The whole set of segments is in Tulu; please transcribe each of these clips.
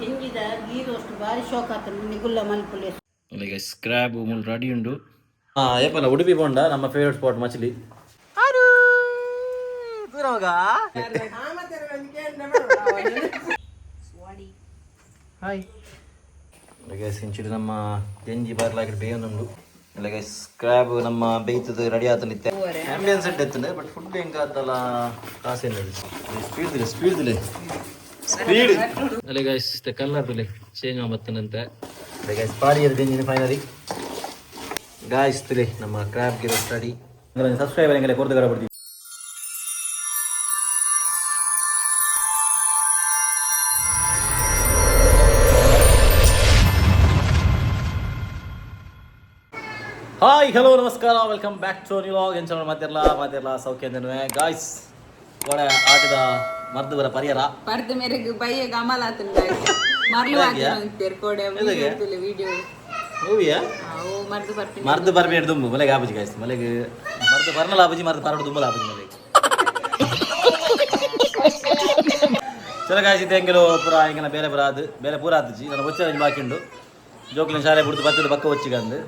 ಜಿಂಜಿದ ಗೀ ರೋಸ್ಟ್ ಬಾರಿ ಶೋಕ್ ಆತಂಡು ನಿಗುಲ್ಲ ಮಲ್ಪುಲೆ. ಗೈಸ್, ಕ್ರ್ಯಾಬ್ ಮುಲ್ ರೆಡಿ ಉಂಡು. ಹಾಂ, ಏಪಲ್ಲ ಉಡುಪಿ ಪೋಂಡ ನಮ್ಮ ಫೇವರೇಟ್ ಸ್ಪಾಟ್ ಮಚ್ಲಿ. ದೂರ ಮಗ. ಹಾಯ್ ಗೈಸ್, ಇಂಚಿಡು ನಮ್ಮ ಗಂಜಿ ಬಾರ್ಲಾಕಿಟ್ ಬೇಯೊಂದುಂಡು. ಇಲ್ಲ ಗೈಸ್, ಕ್ರ್ಯಾಬ್ ನಮ್ಮ ಬೇಯ್ತದ ರೆಡಿ ಆತನಿತ್ತೆ. ಆಂಬಿಯನ್ಸ್ ಸೆಟ್ ಎತ್ತಂಡೆ, ಬಟ್ ಫುಡ್ ಹೆಂಗ ಆತಲ್ಲ ಕಾಸು. ಸ್ಪೀಡ್ ದಿಲೆ, ಸ್ಪೀಡ್ ದಿಲೆ, ಸ್ಪೀಡ್ ಅಲ್ಲೇ. ಗೈಸ್, ಕಲರ್ ದಿಲೆ ಚೇಂಜ್ ಬತ್ತನಂತೆ. ಗೈಸ್, ಪಾರಿ ಬೆಂಜಿನ ಫೈನಲಿ. ಗಾಯ್ಸ್, ತಿಲೆ ನಮ್ಮ ಕ್ರ್ಯಾಬ್ ಗಿರೋ ರೆಡಿ. ಸಬ್ಸ್ಕ್ರೈಬರ್ ಎಂಗಲೆ ಕೊರ್ದು ಗಡಬಿಡ್ತೀವಿ. ಹಾಯ್, ಹಲೋ, ನಮಸ್ಕಾರ, welcome back to new vlog. ಎಂಚ ಮಾತಿರ್ಲ ಮಾತಿರ್ಲ ಸೌಖ್ಯ ಗಾಯ್ಸ್, ಕೋಡೆ ಆಟದ ಮರ್ದು ಬರ ಪರಿಯರ. ಪರ್ದ ಮೇರೆಗ್ ಬಯ್ಯ ಗಮಲ ಆತುಂಡ ಮರ್ಲು. ಇದಾಗ್ಯಾ? ಆತುಂಡು ಕೋಡೆ. ಇದಾಗ್ಯಾ? ವಿಡಿಯೋ. ಮೂವಿಯಾ? ಅವು ಮರ್ದು ಬರ್ಪಿನ. ಮರ್ದು ಬರ್ಬೇಡ ದುಂಬು ಮಲೆಗೆ ಆಪುಜಿ ಗಾಯ್ಸ್. ಮಲೆಗೆ ಮರ್ದು ಬರ್ನಲ ಆಪುಜಿ, ಮರ್ದು ಪರಡು ದುಂಬಲ ಆಪುಜಿ ಮಲೆಗೆ. ಚಲೋ ಗಾಯ್ಸ್, ಇದು ಎಂಗಲು ಪೂರ ಎಂಗನ ಬೇರೆ ಪೂರ ಅದು ಬೇರೆ ಪೂರ ಆತುಜಿ. ನನ್ನ ಬೊಚ್ಚ ಒಂಜಿ ಬಾಕಿ ಉಂಡು. ಜೋಕ್ಲಿನ ಶಾಲೆ ಬಿಡ್ದು ಬತ್ತದ ಬಕ್ಕ ಒಚ್ಚಿಗಂದು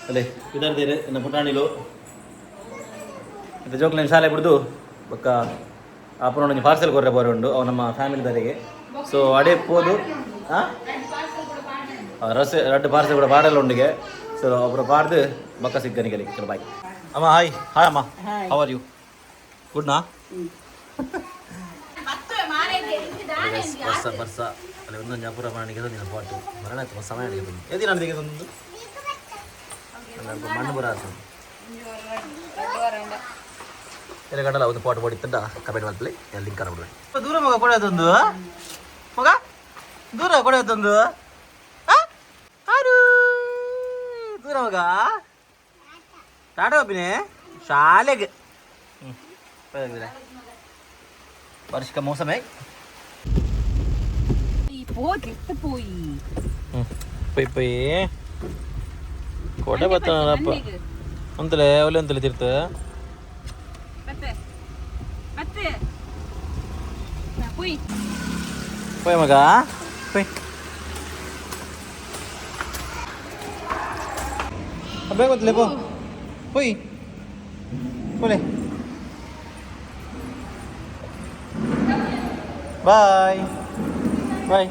ಅಲ್ಲೇ ಪಿದರ್ದೇರು ಎನ್ನ ಪುಟಾಣಿಲು. ಇದು ಜೋಕ್ಲಿನ ಶಾಲೆ ಬಿಡ್ದು ಬೊಕ್ಕ ಅಪ್ಪನ ಒಂಜಿ ಪಾರ್ಸೆಲ್ ಕೊರ್ರೆ ಬೋರೆ ಉಂಡು ಅವು ನಮ್ಮ ಫ್ಯಾಮಿಲಿ ದರಿಗೆ. ಸೊ ಅಡೆ ಪೋದು ಹಾಂ ರಸ್ ರಡ್ಡು ಪಾರ್ಸೆಲ್ ಕೂಡ ಪಾಡಲ್ಲ ಉಂಡಿಗೆ. ಸೊ ಒಬ್ಬರು ಪಾಡ್ದು ಬಕ್ಕ ಸಿಗ್ಗನಿಗೆ. ಚಲೋ, ಬಾಯ್ ಅಮ್ಮ. ಹಾಯ್ ಹಾಯ್ ಅಮ್ಮ, how are you? Good ನಾ? ಬರ್ಸ ಬರ್ಸ ಅಲ್ಲಿ ಒಂದೊಂದು ಅಪುರ ಮಾಡಿಗೆ ನಿನ್ನ ಪಾಟು ಮರಣ ಆಯ್ತು. ಸಮಯ ಅಡಿಗೆ ಬಂದು ಎದಿ ನಾನು ತೆಗೆದೊಂದು ಮಣ್ಣು ಬರ ಆತು. ಎಲ್ಲ ಗಂಡಲ ಒಂದು ಪಾಟ್ ಹೊಡಿತಂಡ. Comment ಮಲ್ಪಲಿ, link ಬಿಡುವೆ. ದೂರ ಮಗ ಕೊಡೋದೊಂದು ಮಗ, ದೂರ ಕೊಡೋದೊಂದು ಆರು ದೂರ ಮಗ. ಟಾಟಾ ಒಪ್ಪಿನಿ ಶಾಲೆಗೆ. ಹ್ಞೂ, बारिश का मौसम है. ಪೋ ಪೋಯಿ. ಪೊಯ್ ಪೊಯ್ ಕೊಡೆ ಬತ್ತನಪ್ಪ ಅಂತಲೇ ಒಲೆ ಅಂತಲೇ ತಿರ್ತ. ಮತ್ತೆ ಮತ್ತೆ ಪೋಯ್. ಪೊಯ್ ಮಗ, ಪೊಯ್. ಬೇಗ ಗೊತ್ತಿಲ್ಲ, ಪೋ ಪೊಯ್ ಪೋಲೆ. Bye bye.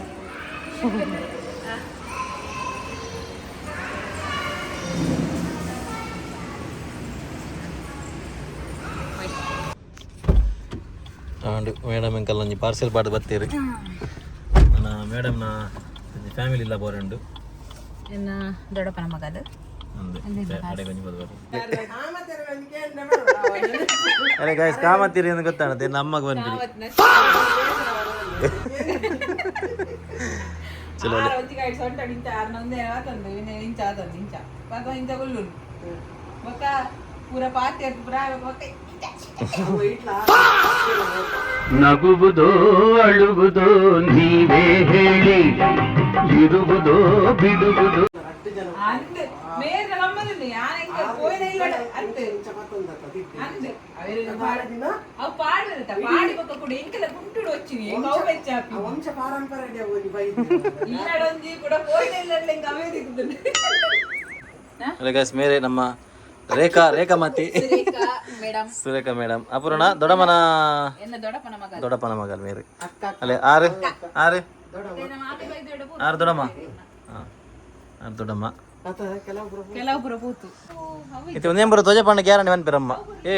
ಆಂಡ್ ಮೇಡಮ್ ಎಂಕಲ್ ಒಂಜಿ ಪಾರ್ಸೆಲ್ ಪಾಡ್ದು ಬತ್ತೀರಿ. ನನ್ನ ಮೇಡಮ್ನ ಫ್ಯಾಮಿಲಿ ಇಲ್ಲ ಬೋರಂಡು. ಎನ್ನ ದೊಡ್ಡಪ್ಪನ ಮಗ ಅದು. ಅಂದೆ ಅಡೆ ಒಂಜಿ ಬದು. ಅರೆ ಗಾಯ್ಸ್, ಕಾಮತ್ತೀರಿ ಅಂತ ಗೊತ್ತಾಣತೆ ನಮ್ಮಗ ಬಂದ್ಬಿಡಿ. ಚಲೋ ಅಲ್ಲೇ. ಒಂಜಿ ಕೈಟ್ ಸೊಂಟ ನಿಂಚ ಆರ್ನ ಒಂದೇ ಆತಂದು ಇನ್ನು ಇಂಚ ಆತಂದು ಇಂಚ ಬೊಕ್ಕ ಇಂಚ ಗುಲ್ಲುನು ಬೊಕ್ಕ ಪೂರ ಪಾತಿ ಪೂರ ಬೊಕ್ಕ ಇಂಚ. ನಗುವುದೋ ಅಳುವುದೋ ನೀವೇ ಹೇಳಿ, ಇರುವುದೋ ಬಿಡುವುದೋ. ಅಂದ್ ಮೇರೆ ನಮ್ಮದು ಯಾನ್ ಎಂಕ ಪೋಯಿನ ಇಲ್ಲ ಅಂದ್ ಅಂದ್ ಅವು ಪಾಡದ ಪಾಡಿ ಬೊಕ್ಕ ಕೂಡ ಎಂಕೆಲ್ಲ ಕುಂಟುಡು వచ్చిನಿ ಅವು ಬೆಚ್ಚಾಪಿ. ವಂಶ ಪಾರಂಪರೆ. ಇಲ್ಲಡೊಂಜಿ ಕೂಡ ಪೋಯಿನ ಇಲ್ಲ ಎಂಕ ಅವೇ ದಿಕ್ಕುದುಂಡು. ಅಲ್ಲ ಗಾಯ್ಸ್, ಮೇರೆ ನಮ್ಮ ರೇಖಾ ರೇಖಾ ಮತಿ. ಮೇಡಮ್. ಸುರೇಖಾ ಮೇಡಮ್ ಅಪೂರ್ಣ ದೊಡ್ಡಮ್ಮನ ಎನ್ನ ದೊಡ್ಡಪ್ಪನ ಮಗ. ದೊಡ್ಡಪ್ಪನ ಮಗ ಮೇರೆ ಅಲ್ಲೇ. ಆರು ಆರು ಆರು ದೊಡ್ಡಮ್ಮ. ಹಾಂ, ಆರು ದೊಡ್ಡಮ್ಮ. ಕೆಲವೊಬ್ಬರು ಪೂತು. ಇದು ಒಂದೇಂಬರು ತೋಜಪಣ್ಣ ಗ್ಯಾರಂಟಿ ಮನ್ಪಿರಮ್ಮ. ಏ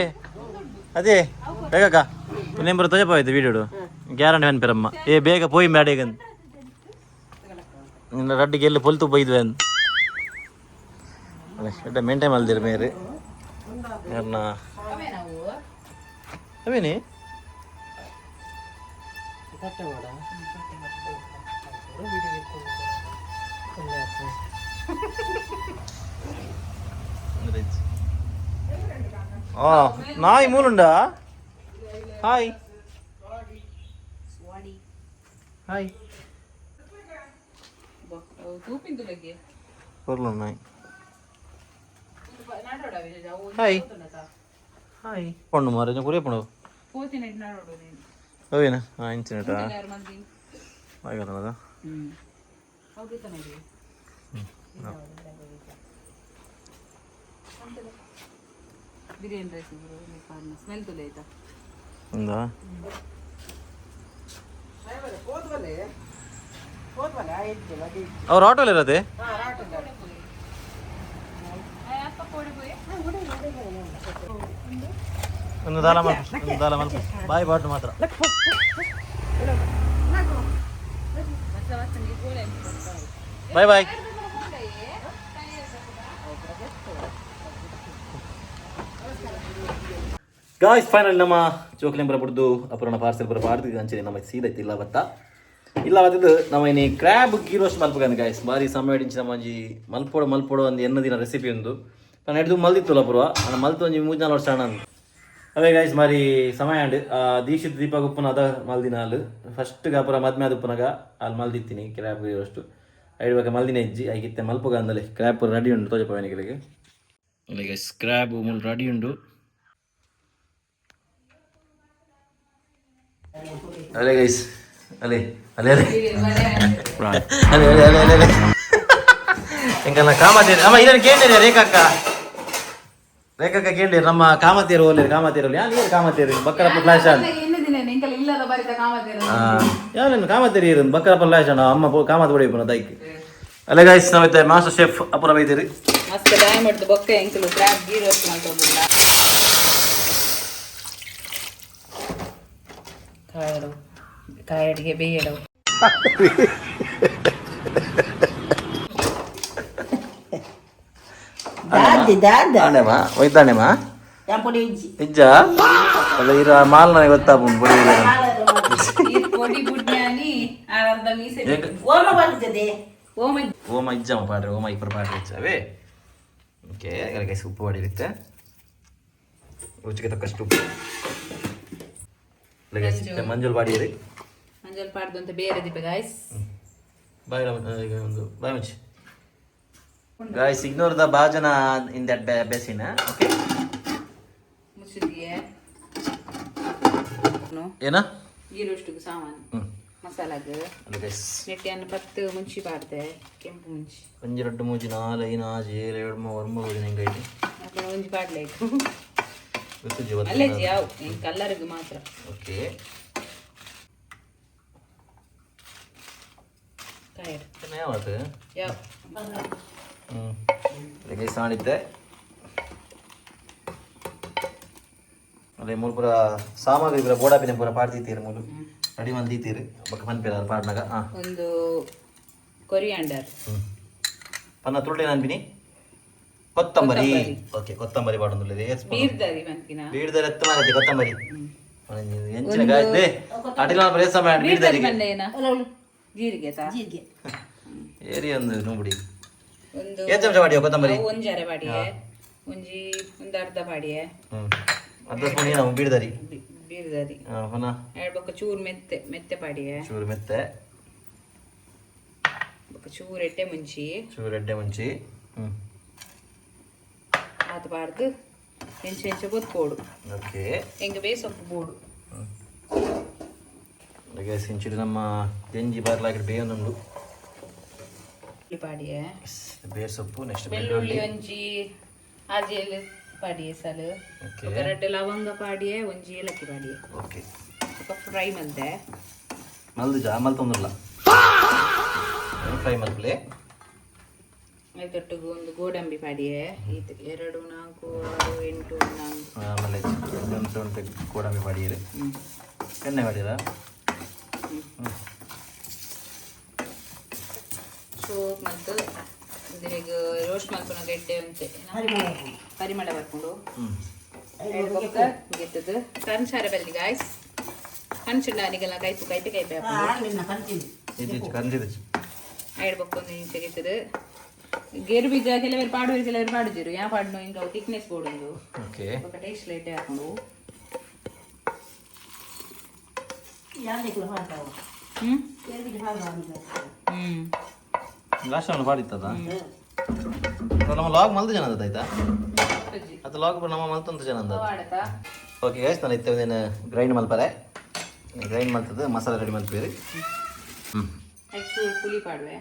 ಅದೇ ಬೇಗಕ್ಕ, ಒಂದೇಂಬರು ತೋಜಪ್ಪ ಆಯ್ತು ವೀಡಿಯೋಡು ಗ್ಯಾರಂಟಿ ಮನ್ಪಿರಮ್ಮ. ಏ ಬೇಗ ಪೋಯಿ ಬ್ಯಾಡೇಗಂತ ನಿನ್ನ ರಡ್ಡಿಗೆ ಎಲ್ಲಿ ಪೊಲ್ತು ಬೈದ್ವೆ ಅಂತ ಎಡ್ಡೆ ಮೇಂಟೈನ್ ಮಲ್ದಿರ ಮೇರೆ ಯಾರನ್ನ ಅವೇನಿ. ಆ ನಾಯಿ ಮೂಲುಂಡಾ? Hi hi. ತೂಪಿಂದುಲಗೆ. పొర్లు ఉన్నాయి. ಹಾಯ್ ಹಾಯ್ పండు ಮಾರೆ ಕುರಿಯ ಪಂಡು. ಪೋತಿನ ನಾಡೋಡು ನೀನು. ಅವೇನ? ಹಾಂ, ಇಂಚಿನಟ. ಆಗತ್ತದ. ಓಕೆ ಚೆನ್ನಾಗಿ. ಬಿರಿಯಾನಿ ರೈಸ್ ಸ್ಮೆಲ್ ತುಲೆ ಆಯ್ತಾ? ఉందా? ಅವ್ರು ಆಟೋಲಿ ಇರೋದೆ. ಒಂದು ದಾಲ ಮಲ್ಪ, ಒಂದು ದಾಲ ಮಲ್ಪ, ಬಾಯಿ ಬಾಟು ಮಾತ್ರ. Boy boy. ಗಾಯ್ಸ್, ಫೈನಲ್ ನಮ್ಮ ಚೋಕ್ಲೆಂಬರ ಬುಡ್ದು ಅಪರಣ ಪಾರ್ಸೆಲ್ ಬರ ಪಾಡ್ದು ಅಂಚನೆ ನಮ್ಮ ಸೀದಾ ಇಲ್ಲ ಬತ್ತ ಇಲ್ಲ ಬತ್ತದು. ನಮ್ಮ ಇನಿ ಕ್ರ್ಯಾಬ್ ಗೀ ರೋಸ್ಟ್ ಮಲ್ಪಗಾನ ಗಾಯ್ಸ್. ಬಾರಿ ಸಮಯ ಇಂಚಿನ ಮಂಜಿ ಮಲ್ಪೋಡು ಮಲ್ಪೋಡು ಒಂದು ಎನ್ನ ದಿನ ರೆಸಿಪಿ ಒಂದು ನಾನು ಹಿಡಿದು ಮಲ್ದಿತ್ತು ಅಪೂರ್ವ. ನಾನು ಮಲ್ತು ಒಂಜಿ 3-4 ವರ್ಷ ಅಣ್ಣ. ಅವೇ ಗಾಯ್ಸ್, ಮಾರಿ ಸಮಯ ಅಂಡ್ ದೀಕ್ಷಿತ್ ದೀಪಕ್ ಉಪ್ಪುನ ಅದ ಮಲ್ದಿನ ಅಲ್ಲು ಫಸ್ಟ್ ಅಪುರ ಮದ್ಮೆ ಆದ ಉಪ್ಪುನಗ ಅಲ್ಲಿ ಮಲ್ದಿತ್ತೀನಿ ಕ್ರ್ಯಾಬ್ ಗೀ ರೋಸ್ಟ್. ಐಡು ಮಲ್ದಿನ ಹೆಜ್ಜಿ ಐಕಿತ್ತೆ ಮಲ್ಪುಗ ಅಂದಲೆ ಕ್ರ್ಯಾಬ್ ರೆಡಿ ಉಂಟು ತೋಜಪ್ಪ ವೆನಿಗಳಿಗೆ. ಗೈಸ್, ಕ್ರ್ಯಾಬ್ ಮುಳ್ಳು ರೆಡಿ ಉಂಟು. ಅಲೆ ಗೈಸ್, ಅಲೆ ಅಲೆ ಅಲೆ ಅಲೆ ಅಲೆ ಅಲೆ ಅಲೆ ಅಲೆ. ಎಂಕಲ್ನ ಕಾಮತೇರು ಅಮ್ಮ ಇದನ್ನು ಕೇಂದ್ರ ರೇಖಕ್ಕ, ರೇಖಕ್ಕ ಕೇಂದ್ರ. ನಮ್ಮ ಕಾಮತೇರು ಓಲೇರು, ಕಾಮತೇರು ಯಾರು ನೀರು ಕಾಮತೇರು ಬಕ್ಕರಪ್ಪ ಫ್ಲಾಶ್ ಆನ್. ಎನ್ನ ದಿನ ಎಂಕಲ್ ಇಲ್ಲದ ಬರಿತ ಕಾಮತೇರು. ಯಾರು ಕಾಮತೇರು ಇರು ಬಕ್ಕರಪ್ಪ ಫ್ಲಾಶ್ ಅಣ್ಣ ಅಮ್ಮ ಕಾಮತ್ ಬಡಿ ದೈಕ್. ಅಲೆ ಗೈಸ್, ನಾವೈತೆ ಮಾಸ್ಟರ್ ಶೆಫ್ ಅಪುರ ಬೈದಿರಿ. ಮಸ್ತ್ ದಾಯ ಮಾಡ್ದು ಬೊಕ್ಕ ಎಂಕಲು ಕ್ರಾಬ್ ಗೀ ರೋಸ್ಟ್ ಮಾಡ್ಕೊಂಡ್ಬಿಡ್ಲ. ಕಾಯಡು ಕಾಯಡಿಗೆ ಬೇಯಡು. ದಾದಿ ದಾದ. ಆಣೆಮ್ಮ ಒಯ್ತಾಣೆಮ್ಮ. ಪೊಡಿ ಇಜ್ಜಿ. ಇಜ್ಜ ಅಲ್ಲ ಇರ ಮಾಲ್ ನನಗೆ ಗೊತ್ತಾಪುಂಡು ಬಡಿ. ಈ ಪೊಡಿ ಬುಡ್ನ್ಯಾನಿ ಅರ್ಧ ಮೀಸೆ. ಓಮ ಬರ್ತದೆ. ಓಮ. ಓಮ ಇಜ್ಜಮ್ಮ ಪಾಡ್ರೆ, ಓಮ ಇಬ್ಬರು ಪಾಡ್ರೆ ಇಜ್ಜವೇ. ಓಕೆ ಗೈಸ್, ಉಪ್ಪು ಮಾಡಿರುತ್ತೆ, ರುಚಿಗೆ ತಕ್ಕಷ್ಟು ಉಪ್ಪು. ಗೈಸ್, ಮಂಜುಲ್ ಬಾಡಿಯರಿ. ಮಂಜಲ್ ಪಾಡ್ದು ಅಂತ ಬೇರೆ ದೀಪ ಗಾಯ್ಸ್. ಬಾಯ್ ಈಗ ಒಂದು ಬಾಯ್ ಮುಚ್ಚಿ. Guys, ignore the ಭಾಜನ in that basin, okay? ಮುಚ್ಚಿದಿಯೇ? ಏನ? ಗೀ ರೋಸ್ಟ್ಗೆ ಸಾಮಾನು. ಮಸಾಲಾಗ್. ಅಲ್ಲ ಗೈಸ್. ನೆಟ್ಟಿಯನ್ನು 10 ಮುಂಚಿ ಪಾಡ್ದೆ, ಕೆಂಪು ಮುಂಚಿ. ಒಂಜಿ 2 3 4 5 6 7 7 3 9 ಹಿಂಗೆ ಐತಿ. ಅಪ್ಪನ ಒಂಜಿ ಪಾಡ್ಲೇಕು. ಗೊತ್ತಿಜ್ಜಿ ಗೊತ್ತಿಲ್ಲ. ಅಲ್ಲೇಜಿ ಯಾವ ಇನ್ ಕಲ್ಲರ್ಗ್ ಮಾತ್ರ. ಓಕೆ. ಕಾಯಡ್. ಯಾವತ್ತು? ಯಾವ? ಹ್ಞೂ ಗೈಸ್, ಮಾಡಿದ್ದೆ ಅದೇ ಮೂರು ಪೂರ ಸಾಮಗ್ರಿ ಪೂರ ಬೋಡಾಪಿನ ಪೂರ ಪಾಡ್ತೀರಿ, ಮೂಲು ರೆಡಿ ಮಲ್ತೀರಿ ಬೊಕ್ಕ ಪನ್ಪಿರ ಪಾಡ್ನಾಗ ಹಾಂ. ಒಂದು ಕೊರಿಯಾಂಡರ್. ಹ್ಞೂ ಪನ್ನ ತುರುಳಿ ಅನ್ಪಿನಿ ಕೊತ್ತಂಬರಿ. ಓಕೆ, ಕೊತ್ತಂಬರಿ ಪಾಡೊಂದುಲ್ಲೆರ್. ಬೀರ್ದರಿ ಮನ್ಪಿನ. ಬೀಡ್ದರಿ ಎತ್ತ ಮಾರೈತಿ ಕೊತ್ತಂಬರಿ ಎಂಚಿನ ಗಾಯ್ಸ್ ಅಟಿಲ ಪ್ರದೇಶ ಮಾಡಿ ಬೀಡ್ದರಿಗೆ. ಬಂದೇನ ಜೀರಿಗೆ ತಾ? ಜೀರಿಗೆ. ಏರಿ ಒಂದು ನೋಬಿಡಿ. ಒಂದು ಏತ್ ಚಮಚ ಮಾಡಿಯೋ ಕೊತ್ತಂಬರಿ? ಅವು ಒಂಜಿ ಅರೆ ಪಾಡಿಯೆ, ಒಂಜಿ ಒಂದು ಅರ್ಧ ಪಾಡಿಯೆ. ಹ್ಞೂ ಅರ್ಧ ಸ್ಪೂನ್ ಏನು ಬೀಡ್ದರಿ. ಬೀರ್ದರಿ. ಹಾಂ, ಪುನಃ? ಎರಡು ಬೊಕ್ಕ ಚೂರು ಮೆತ್ತೆ ಮೆತ್ತೆ ಪಾಡಿಯೆ. ಚೂರು ಮೆತ್ತೆ. ಬೊಕ್ಕ ಚೂರು ಎಟ್ಟೆ ಮುಂಚಿ. ಚೂರು ಎಡ್ಡೆ ಮುಂಚಿ, ಹ್ಞೂ. ಆತು ಪಾಡ್ದು ಎಂಚ ಎಂಚ ಬೊತ್ಕೋಡು. ಓಕೆ. ಎಂಗೆ ಬೇಸೊಪ್ಪು ಬೋಡು. ಗೈಸ್, ಇಂಚಿಡು ನಮ್ಮ ಗಂಜಿ ಬಾರ್ಲಾಕಿಡ್ ಬೇಯೊಂದುಂಡು. ಪಾಡಿಯೆ. ಬೇರ್ ಸೊಪ್ಪು, ನೆಕ್ಸ್ಟ್? ಬೆಳ್ಳುಳ್ಳಿ ಒಂಜಿ ಆಜೇಲ್ ಪಾಡಿಯೆ ಸಾಲು. ಓಕೆ. ಬೊಕ್ಕ ರಡ್ಡ್ ಲವಂಗ ಪಾಡಿಯೆ, ಒಂಜಿ ಏಲಕ್ಕಿ ಪಾಡಿಯೆ. ಓಕೆ. ಬೊಕ್ಕ ಫ್ರೈ ಮಲ್ತೆ. ಮಲ್ದುಜಾ ಮಲ್ತೊಂದುಲ್ಲ, ಫ್ರೈ ಮಲ್ಪಲೆ. ಐತೊಟ್ಟಿಗೆ ಒಂದು ಗೋಡಂಬಿ ಪಾಡಿಯೆ. ಈತ್ 2 4 6 8 4. ಆಮೇಲೆ ಒಂದು ಉಂಟು ಗೋಡಂಬಿ ಮಾಡಿರಿ. ಎಣ್ಣೆ ಮಾಡಿರಾ? ಸೋಪ್ ಮತ್ತು ಇದ್ರಾಗ ರೋಸ್ಟ್ ಮಲ್ಪುನ ಗೆಡ್ಡೆ ಅಂತೆ ಪರಿಮಳ ಬರ್ಕೊಂಡು. ಹ್ಞೂ. ಬೊಕ್ಕ ಗೆತ್ತದು ಕಂಚಾರ ಬಲ್ಲಿ ಗಾಯ್ಸ್, ಕಂಚುಂಡ ಅನಿಗೆಲ್ಲ ಕೈಪು ಕೈಪೆ ಕೈಪೆ ಹಾಕೊಂಡು. ನಿನ್ನ ಕಂಚಿನಿ. ಇದು ಕಂದಿದ್ದು. ಐಡ್ ಬೊಕ್ಕ ಒಂದು ಇಂಚ ಗೆತ್ತದು ಗೇರು ಬೀಜ. ಕೆಲವರು ಪಾಡುವರು, ಕೆಲವರು ಪಾಡುಜಿರು. ಯಾ ಪಾಡ್ನು ಹಿಂಗೆ ಅವು ಥಿಕ್ನೆಸ್ ಬೋಡುಂದು. ಓಕೆ. ಬೊಕ್ಕ ಟೇಸ್ಟ್ ಲೈಟ್ ಹಾಕೊಂಡು. ಯಾವ್ದಕ್ಕೆಲ್ಲ ಮಾಡ್ತಾವ? ಹ್ಮ್. ಎಲ್ಲಿಗೆ ಹಾಗೆ. ಹ್ಮ್. ಲಾಸ್ಟ್ ಅವನು ಪಾಡಿತ್ತದ ನಮ್ಮ ಲಾಗ್ ಮಲ್ತು ಜನ ಆಯ್ತಾ? ಅದು ಲಾಗ್ ನಮ್ಮ ಮಲ್ತಂತ ಜನ ಅಂದ. ಆಡತಾ. ಓಕೆ ಗೈಸ್, ನಾನು ಇತ್ತೆ ಒಂದೇನು ಗ್ರೈಂಡ್ ಮಲ್ಪರೆ, ಗ್ರೈಂಡ್ ಮಲ್ತದ್ದು ಮಸಾಲೆ ರೆಡಿ ಮಲ್ಪೇರಿ. ಎಕ್ಸು ಪುಲಿ ಪಾಡುವೆ.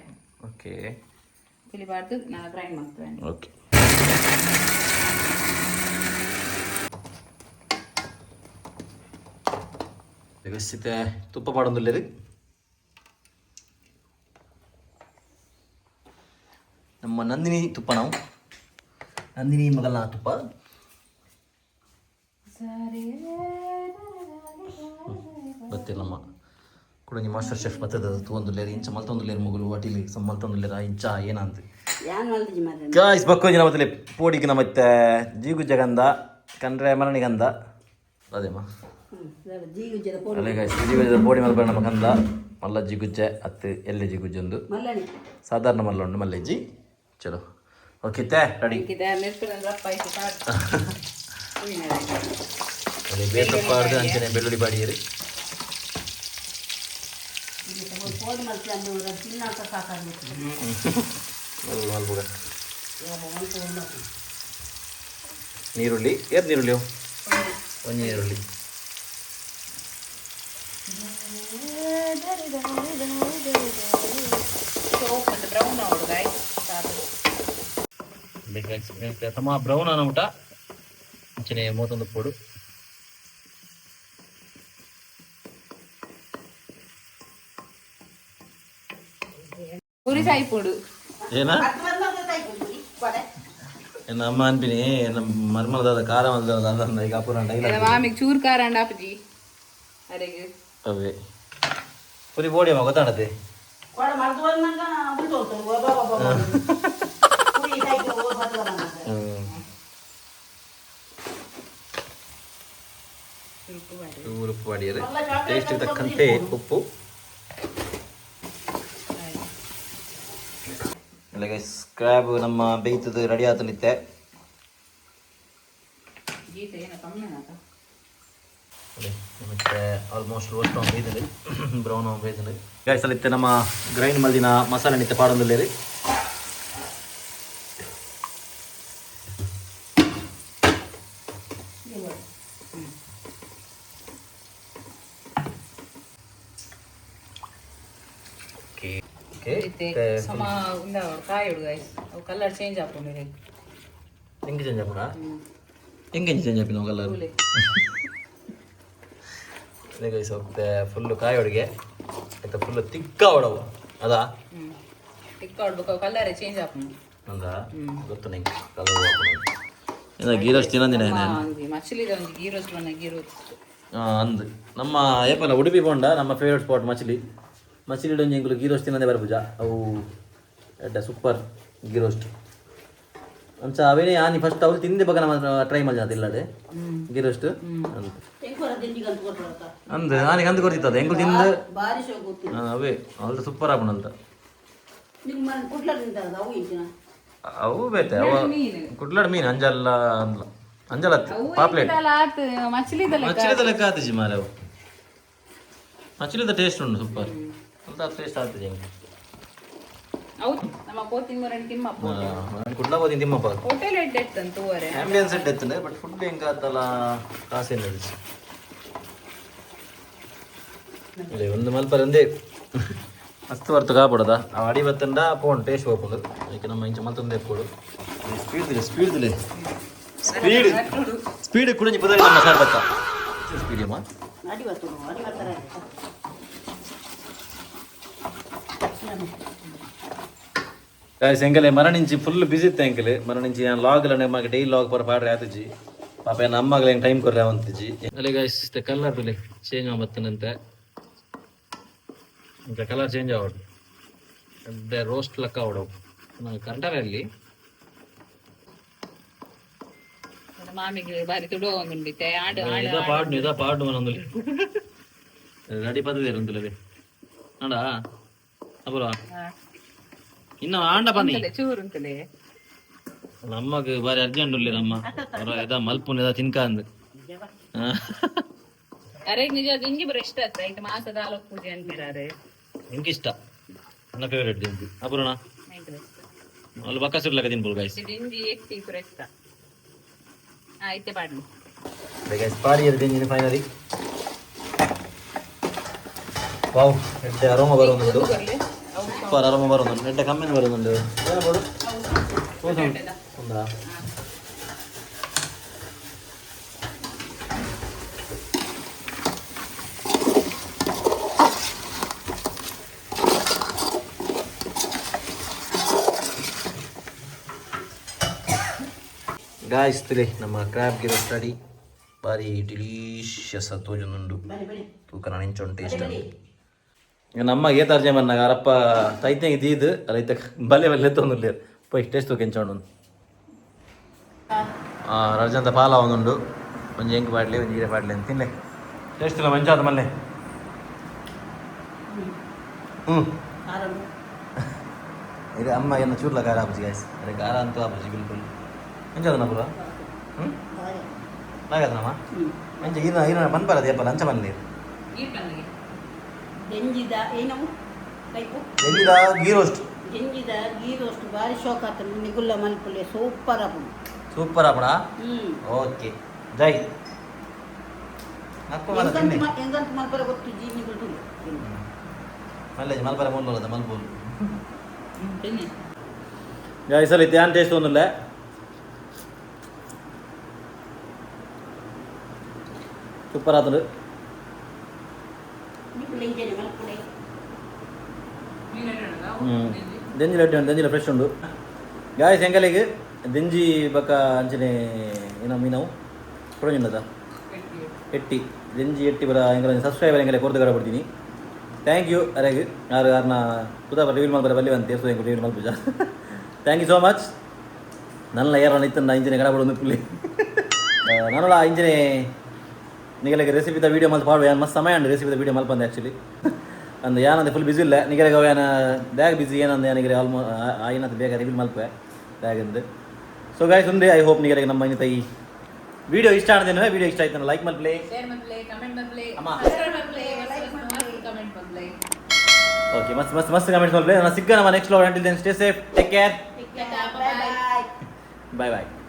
ಓಕೆ. ಪುಲಿ ಪಾಡ್ದು ನಾನು ಗ್ರೈಂಡ್ ಮಾಡ್ತೇನೆ. ಓಕೆ. ವ್ಯವಸ್ಥಿತ ತುಪ್ಪ ಪಾಡೊಂದುಲ್ಲೆರ್. ನಮ್ಮ ನಂದಿನಿ ತುಪ್ಪ, ನಾವು ನಂದಿನಿ ಮಗಲ್ನ ತುಪ್ಪ. ಗೊತ್ತಿಲ್ಲ, ನಮ್ಮ ಕುಡಂಜಿ ಮಾಸ್ಟರ್ ಶೆಫ್ ಬತ್ತದ ತೂವೊಂದುಲ್ಲೆರ್, ಇಂಚ ಮಲ್ತೊಂದುಲ್ಲೆರ್ ಮೊಗುಲು ಅಟಿಲಿ ಸಮ್ ಮಲ್ತೊಂದುಲ್ಲೆರ್ ಇಂಚ ಏನಂತ. ಯಾನ್ ಮಲ್ದಿಜಿ ಮಾರ್ರೆ. ಗಾಯ್ಸ್, ಬಕ್ಕೊಂಜಿನ ಮತ್ತೆ ಪೋಡಿಗೆ ಮತ್ತೆ ಜೀಗುಜ್ಜ ಗಂಧ ಕಂಡ್ರೆ ಮರಣಿಗಂಧ ಅದೇಮ್ಮ. ಜೀಗುಜ್ಜದ ಪೋಡಿ. ಅಲ್ಲೇ ಗಾಯ್ಸ್, ಜಿಗುಜ್ಜದ ಪೋಡಿ ಮಲ್ಪರೆ ನಮ್ಮ ಕಂದ ಮಲ್ಲ ಜಿಗುಜ್ಜೆ ಅತ್ತು ಎಲ್ಲೆ ಜಿಗುಜ್ಜೊಂದು. ಮಲ್ಲಣಿ. ಸಾಧಾರಣ ಮಲ್ಲ ಉಂಡು ಮಲ್ಲೆಜ್ಜಿ. ಚಲೋ, ಓಕೆ ತೇ ರೆಡಿ. ರಪ್ಪ ಆಯ್ತು. ಅದೇ ಬೇಸಪ್ಪಾರ್ದು ಅಂಚನೆ ಬೆಳ್ಳುಳ್ಳಿ ಬಾಡಿಯರು. ಪೋಡಿ ಮಲ್ತಿ ಅಂದ್ರೆ ತಿನ್ನಾಕ ಸಾಕಾಗ್ಬೇಕು. ಮಲ್ಪುಗ. ನೀರುಳ್ಳಿ ಏತ್ ನೀರುಳ್ಳಿ ಅವು? ಒಂಜಿ ನೀರುಳ್ಳಿ. ಸೋಪ್ ಮತ್ತು ಬ್ರೌನ್ ಆವಡು ಗಾಯ್ಸ್, ಸಾಕು. ಸಮ ಬ್ರೌನ್ ಅನ್ನ ಊಟ ಅಂಚನೆ ಮೂವತ್ತೊಂದು ಪೋಡು. ಪುರಿ ಸಾಯಿಪುಡು. ಏನ ಎನ್ನ ಅಮ್ಮ ಅನ್ಪಿನಿ ನಮ್ಮ ಮರ್ಮಲದಾದ ಖಾರ ಮಲ್ದದ ಅದನ್ನ ಈಗ ಅಪೂರ್ಣ ಡೈಲಾಗ್. ಮಾಮಿಗೆ ಚೂರು ಖಾರ ಅಂಡ ಆಪುಜಿ ಅರೆಗ್. ಅವೇ ಪುರಿ ಬೋಡಿ ಅಮ್ಮ ಗೊತ್ತಾಣತೆ. ಕೋಡ ಮಲ್ದು ಬಂದಾಗ ಉಂಟು ಉಂಟು ಒಬ್ಬ ಒಬ್ಬ ಪುರಿ ಟೈಪ್ ಬರ್ತದ. ಚೂರು ಉಪ್ಪು ಬಾಡಿಯರು, ಟೇಸ್ಟ್ ತಕ್ಕಂತೆ ಉಪ್ಪು. ಇಲ್ಲ ಗೈಸ್, ಕ್ರ್ಯಾಬ್ ನಮ್ಮ ಬೇಯ್ತದ ರೆಡಿ ಆತನಿತ್ತೆ. ಗೀತೆ ಏನೋ ಕಮ್ಮಿ ಆತ. ಮತ್ತೆ ಆಲ್ಮೋಸ್ಟ್ ರೋಸ್ಟ್ ಬೇಯ್ತದೆ, ಬ್ರೌನ್ ಬೇಯ್ತದೆ ಗೈಸ್. ಅಲ್ಲಿತ್ತೆ ನಮ್ಮ ಗ್ರೈಂಡ್ ಮಲ್ದಿನ ಮಸಾಲೆ ನಿತ್ತೆ ಪಾಡೊಂದುಲ್ಲೇರಿ. Okay okay. ಇತ್ತೆ ಸಮ ಉಂದ ಕಾಯೋಡು ಗಾಯ್ಸ್, ಅವು ಕಲರ್ ಚೇಂಜ್ ಆಪುಂಡು. ಹೆಂಗೆ ಚೇಂಜ್ ಆಪುಂಡಾ? ಹೆಂಗೆ ಚೇಂಜ್ ಆಪಿನ ಕಲರ್? ಕೂಲೆ. ಅದೇ ಗೈಸ್, ಹೋಗ್ತೆ ಫುಲ್ಲು ಕಾಯಿ ಅಡುಗೆ ಆಯ್ತಾ, ಫುಲ್ಲು ತಿಕ್ಕ ಹೊಡವು ಅದಾ. ಹ್ಮ್, ತಿಕ್ಕ ಆಡ್ಬೇಕು, ಅವು ಕಲರ್ ಚೇಂಜ್ ಆಪುಂಡು. ಅಂದ ಗೊತ್ತು ನಿಂಗೆ ಕಲರ್. ಗೀ ರೋಸ್ಟ್ ತಿನ್ನಂದಿನ. ಒಂಜಿ ಮಚ್ಲಿದ ಒಂಜಿ ಗೀ ರೋಸ್ಟ್ ಬಣ್ಣ ಗೀ ರೋಸ್ಟ್. ಅಂದ್ ನಮ್ಮ ಏಪಲ್ಲ ಉಡುಪಿ ಪೋಂಡ ನಮ್ಮ ಫೇವ್ರೇಟ್ ಸ್ಪಾಟ್ ಮಚ್ಲಿ. ಮಚ್ಲಿ ಒಂಜಿ ಎಂಕುಲು ಗೀ ರೋಸ್ಟ್ ತಿನ್ನಂದೆ ಬರ್ಪುಜ. ಅವು ಎಡ್ಡೆ ಸೂಪರ್ ಗೀ ರೋಸ್ಟ್ ಅಂಚ ಅವೇನೇ ಆನಿ ಫಸ್ಟ್ ಅವ್ರು ತಿಂದೆ ಬಗ್ಗೆ ನಮ್ಮ ಟ್ರೈ ಮಲ್ಜಾತ ಇಲ್ಲಡೆ ಗೀ ರೋಸ್ಟ್ ಅಂತ. ಎಂಕೋರ ದಿಂಡಿಗಂತ ಕೊಡ್ತಾರತ್ತ. ಅಂದ್ ಆನಿಗೆ ಅಂದು ಕೊಡ್ತಿತ್ತದ ಎಂಕುಲು ತಿಂದು. ಭಾರಿ ಶೋಕ್ ಗೊತ್ತಿಲ್ಲ. ಅವೇ ಅವ್ರು ಸೂಪರ್ ಆಪುಂಡು ಅಂತ. ನಿಮ್ಮ ಕುಡ್ಲ ತಿಂತಾರದ ಅವು ಇಂಚಿನ. ಅವು ಬೇತೆ ಅವ. ಮೀನು. ಕುಡ್ಲಾಡ್ ಮೀನು ಅಂಜಲ್ಲ ಅಂದ್ಲ ಅಂಜಲ ಪಾಪ್ಲೇಟ್. ಆತ್ ಮಚ್ಲಿದ. ಮಚ್ಚಿಲಿದ ಲೆಕ್ಕ ಆತಿಜಿ ಮಾರೆ ಅವು. ಮಚ್ಚಿಲಿದ ಟೇಸ್ಟ್ ಉಂಟು ಸೂಪರ್ ಅಂತ ಟೇಸ್ಟ್ ಆತಿಜಿ ಹೆಂಗೆ. ಅವು ನಮ್ಮ ಪೋತಿನ ಮುರಣಿ ತಿಮ್ಮಪ್ಪ. ಕುಡ್ಲ ಹೋದಿನ ತಿಮ್ಮಪ್ಪ. ಹೋಟೆಲ್ ಎಡ್ಡೆ ಇತ್ತಂತ ತೂವರೆ. ಆಂಬಿಯನ್ಸ್ ಎಡ್ಡೆ ಇತ್ತಂಡೆ, ಬಟ್ ಫುಡ್ ಹೆಂಗೆ ಆತಲ್ಲ ಕಾಸು ಏನಿಲ್ಲ. ಇಲ್ಲ ಒಂದು ಮಲ್ಪರಂದೇ ಮಸ್ತ್ ವರ್ತು ಕಾಪಡದ ಆ ಅಡಿ ಬತ್ತಂಡ ಪೋನ್ ಟೇಸ್ಟ್ ಹೋಗ್ಬೋದು. ಅದಕ್ಕೆ ನಮ್ಮ ಇಂಚ ಮಲ್ತೊಂದೇ ಪೋಡು. ಸ್ಪೀಡ್ ದಿಲೆ, ಸ್ಪೀಡ್ ದಿಲೆ, ಸ್ಪೀಡ್ ಸ್ಪೀಡ್ ಕುಡಂಜಿ ಪುದರಿ ನಮ್ಮ ಸಾರ್ ಬತ್ತ ಸ್ಪೀಡ್ ಅಮ್ಮ. ಅಡಿ ಬರ್ತದೆ, ಅಡಿ ಬರ್ತಾರೆ. ಗಾಯ್ಸ್, ಎಂಕಲೆ ಮರಣಿಂಚಿ ಫುಲ್ ಬಿಸಿ ಇತ್ತು ಎಂಕಲೆ ಮರಣಿಂಚಿ. ನಾನು ಲಾಗ್ ಇಲ್ಲ, ನಮಗೆ ಡೈಲಿ ಲಾಗ್ ಪರ ಪಾಡ್ರೆ ಆತಜಿ. ಪಾಪ ಏನು ಅಮ್ಮಗಲೆ ಹೆಂಗೆ ಟೈಮ್ ಕೊರ್ರೆ ಅವಂತಿಜಿ. ಅಲ್ಲೇ ಗಾಯ್ಸ್, ಕಲರ್ ತುಲೆ ಚೇಂಜ್ ಬತ್ತನಂತೆ. ఇంకా ಕಲರ್ ಚೇಂಜ್ ಆವಡು, ಅದೇ ರೋಸ್ಟ್ ಲೆಕ್ಕ ಅವಡವು ಕರೆಂಟರ್ ಅಲ್ಲಿ. ಮಾಮಿಗೆ ಬಾರಿ ತುಡು ಒಂದುಂಡಿತ್ತೆ ಆಡು ಆಡು. ಇದ ಪಾಡ್ನು, ಇದ ಪಾಡ್ನು ಮನೊಂದುಲೆ ರೆಡಿ ಪದ್ಧತಿ ಉಂಟುಲೇ ಅಂಡ ಅಪುರ ಇನ್ನು ಆಂಡ ಪನ್ನಿ. ಚೂರು ಉಂಟುಲೆ. ನಮ್ಮಗ್ ಬಾರಿ ಅರ್ಜೆಂಟ್ ಉಲ್ಲೆ ನಮ್ಮ ಇದ ಮಲ್ಪುನ ಇದ ತಿನ್ಕ ಅಂದ್. ಅರೆ ನಿಜ ದಿಂಜಿ ಬರ ಇಷ್ಟ ಆಯ್ತು ಐಟ್ ಮಾಸದ ಆಲೋಕ್ ಪೂಜೆ ಅಂತೀರಾರೆ. ನಿಮ್ಗೆ ಇಷ್ಟ, ನನ್ನ ಫೇವರೇಟ್ ದಿಂಜಿ ಅಪುರಣ. ಅಲ್ಲಿ ಬಕ್ಕ ಸುರ್ಲಕ ತಿನ್ಬೋದು ಗೈಸ್. ದಿಂಜಿ ಎಕ್ತಿ ಪೂರ ಇಷ್ಟ ಐತೆ ಪಾಡ್ಲಿ. ಗೈಸ್, ಪಾಡಿ ದಿಂಜಿನ ಫೈನಲಿ. ವಾವ್, ಎಡ್ಡೆ ಅರೋಮ ಬರೋದುಂಡು. ಸೂಪರ್ ಅರೋಮ ಬರೋದುಂಡು. ಎಡ್ಡೆ ಕಮ್ಮಿನ ಬರೋದುಂಡು. ಉಂದಾ? ಗಾಯ್ಸ್, ತುಲೆ ನಮ್ಮ ಕ್ರ್ಯಾಬ್ ಗಿರೋಸ್ಟ್ ರೆಡಿ. ಬಾರಿ ಡಿಲೀಷಿಯಸ್ ತೋಜೊಂದುಂಡು. ಬನ್ನಿ ಬನ್ನಿ. ತೂಕ ನಾನು ಇಂಚೊಂಡು ಟೇಸ್ಟ್. ಈಗ ನಮ್ಮ ಏತ್ ಅರ್ಜೆ ಮನ್ನಾಗ ಅರಪ್ಪ ತೈತೆ ದೀದ್ ರೈತ ಬಲೆ ಬಲ್ಲೆ ತೊಂದಿಲ್ಲ. ಪೋಯ್, ಟೇಸ್ಟ್ ತೂಕ ಎಂಚೊಂಡು. ರಜಂತ ಪಾಲ ಒಂದುಂಡು. ಒಂಜಿ ಎಂಕ್ ಪಾಡ್ಲಿ, ಒಂಜಿ ಈರೆ ಪಾಡ್ಲಿ ಅಂತ. ತಿನ್ಲೆ, ಟೇಸ್ಟ್ ಇಲ್ಲ ಮಂಚಾದ ಮಲ್ಲೆ. ಹ್ಞೂ. ಖಾರ. ಇದು ಅಮ್ಮ ಏನ ಚೂರ್ಲ ಖಾರ ಆಪುಜಿ ಗಾಯ್ಸ್. ಅರೆ, ಖಾರ ಅಂತೂ ಆಪುಜಿ ಬಿಲ್ಕುಲ್. ಎಂಚದನ ಪೂರ? ಹ್ಞೂ, ನಾಗದನಮ್ಮ ಮಂಚ ಈನ ಈನ ಪನ್ಪರ ದೇಪ ಲಂಚ ಮಲ್ಲೆ. ಈ ಪನ್ನಿಗೆ. ದೆಂಜಿದ ಏನವು ಕೈಪು. ಎಲ್ಲಿದ ಗೀ ರೋಸ್ಟ್. ದೆಂಜಿದ ಗೀ ರೋಸ್ಟ್ ಬಾರಿ ಶೋಕ್ ಆತ. ನಿಗುಲ್ಲ ಮಲ್ಪುಲೆ, ಸೂಪರ್ ಆಪುಂಡು. ಸೂಪರ್ ಆಪಣ. ಓಕೆ, ಜೈ ಅಪ್ಪ ಮಾತ್ರ ತಿನ್ನಿ. ಎಂಗಂತ ಮಲ್ಪರ ಗೊತ್ತು ಜಿ ನಿಗುಲ್ ತುಳು. ಮಲ್ಲೇಜ್ ಮಲ್ಪರ ಮೂಲ ಮಲ್ಪೋಲು. ತಿನ್ನಿ. ಗಾಯ್ಸ್, ಅಲ್ಲಿ ಧ್ಯಾನ್ ಟೇಸ್ಟ್ ಒಂದಿಲ್ಲ. ಸೂಪರ್ ಆತದು. ನಿಗುಲ್ ಇಂಜನೆ ಮಲ್ಪುಲೆ. ಮೀನು ಎಣ್ಣೆ. ಹ್ಞೂ, ದೆಂಜಿ ಲಡ್ಡು ಉಂಡು, ದೆಂಜಿಲ ಫ್ರೆಶ್ ಉಂಡು. ಗಾಯ್ಸ್, ಎಂಗಲಿಗೆ ದೆಂಜಿ ಬಕ್ಕ ಅಂಚನೆ ಏನೋ ಮೀನವು ಕೊಡಂಜುಂಡದ ಎಟ್ಟಿ, ದೆಂಜಿ ಎಟ್ಟಿ ಬರ ಎಂಗಲ ಸಬ್ಸ್ಕ್ರೈಬರ್ ಎಂಗಲೆ ಕೊರ್ದು ಕಡ ಬಿಡ್ತೀನಿ. Thank you ಅರೆಗ್. ಯಾರು ಯಾರನ್ನ ಪುದಾ ರಿವೀಲ್ ಮಲ್ಪರ ಬಲ್ಲಿ ಬಂತು ತೇರ್ಸು ಎಂಕು reveal ಮಲ್ಪುಜ. Thank you so much. ನನ್ನ ಯಾರನ್ನ ಇತ್ತಂದ ಇಂಜಿನೆ ಕಡ ಬಿಡೋದು ಪುಲ್ಲಿ. ನಾನಲ್ಲ ಇಂಜಿನೆ ನಿಗಲಿಗೆ ರೆಸಿಪಿದ ವೀಡಿಯೋ ಮಲ್ತ್ ಪಾಡುವ. ಯಾನ್ ಮಸ್ತ್ ಸಮಯ ಉಂಡು ರೆಸಿಪಿದ ವೀಡಿಯೋ ಮಲ್ಪಂದೆ ಆ್ಯಕ್ಚುಲಿ. ಅಂದ್ ಯಾನಂದೆ ಫುಲ್ ಬಿಸಿ ಇಲ್ಲ ನಿಗಲಿಗೆ. ಅವ ಯಾನ ಬ್ಯಾಗ್ ಬಿಸಿ ಏನಂದೆ ಯಾನಿಗೆ ಆಲ್ಮೋ ಆಯಿನಂತ ಬೇಗ ರಿವೀಲ್ ಮಲ್ಪೆ ಬ್ಯಾಗ್. ಸೊ ಗಾಯ್ಸ್, ಉಂದೆ I hope ನಿಗಲಿಗೆ ನಮ್ಮ ಇನ್ನಿತ ಈ ವಿಡಿಯೋ ಇಷ್ಟ ಆಡ್ದೇನೆ. ವಿಡಿಯೋ ಇಷ್ಟ ಆಯ್ತು ಲೈಕ್ ಮಲ್ಪ್ಲೆ. ಶೇರ್ ಮಲ್ಪ್ಲೆ, ಕಮೆಂಟ್ ಮಲ್ಪ್ಲೆ. ಅಮ್ಮ. ಸಬ್ಸ್ಕ್ರೈಬ್ ಮಲ್ಪ್ಲೆ, ಕಮೆಂಟ್ ಮಲ್ಪ್ಲೆ. ಓಕೆ, ಮಸ್ತ್ ಮಸ್ತ್ ಮಸ್ತ್ ಕಮೆಂಟ್ಸ್ ಮಲ್ಪ್ಲೆ. ನಾನು ಸಿಕ್ಕ ನಮ್ಮ next vlog. Until then, stay safe, take care. Bye bye. Bye bye.